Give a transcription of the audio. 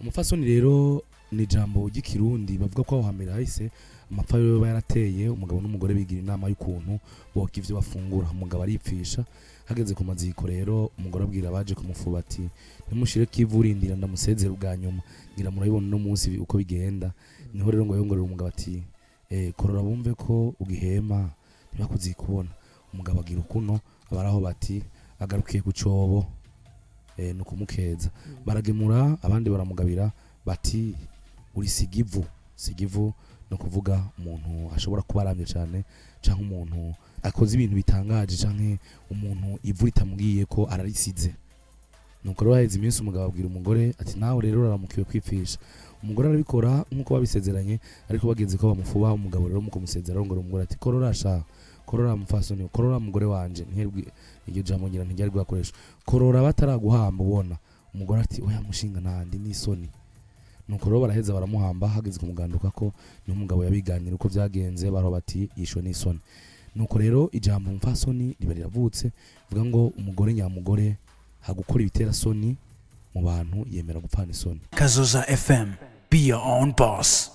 Umupfasoni rero ni ijambo ry'ikirundi bavuga ko aho hambere hahise amapfa yoba yarateye, umugabo n'umugore bigira inama y'ukuntu boka ivyo bafungura. Umugabo aripfisha, hageze ku maziko rero umugore abwira abaje kumufuba ati ntimushireko ivu, rindira ndamusezera ubwa nyuma. Ngira murabibona uno munsi uko bigenda. Niho rero ngo yongorera umugabo ati korora bumve ko ugihema, ntibakuzikubona. Umugabo agira ukuno, abaraho bati agarukiye ku cobo, ni ukumukeza. Baragemura abandi baramugabira bati uri sigivu. Sigivu ni ukuvuga umuntu ashobora kuba aramye cyane, canke umuntu akoze ibintu bitangaje, canke umuntu ivu ritamubwiye ko ararisize. Nuko rero haheze iminsi umugabo abwira umugore ati nawe rero uraramukiwe kwipfisha. Umugore arabikora nk'uko babisezeranye, ariko bageze ko bamufuba, umugabo rero mu kumusezera arongora umugore ati korora sha, korora mupfasoni, korora mugore wanje. Ntiherwe iryo jambo, ngira ntiryari bwakoresha, korora bataraguhamba ubona. Umugore ati oya mushinga nandi n'isoni. Nuko rero baraheza baramuhamba. Hageze kumuganduka ko niho umugabo yabiganira uko byagenze, baro bati yishwe n'isoni. Nuko rero ijambo umupfasoni riba riravutse, bivuga ngo umugore nyamugore hagukora ibitera soni mu bantu, yemera gupfana isoni. Kazoza FM. Be your own boss.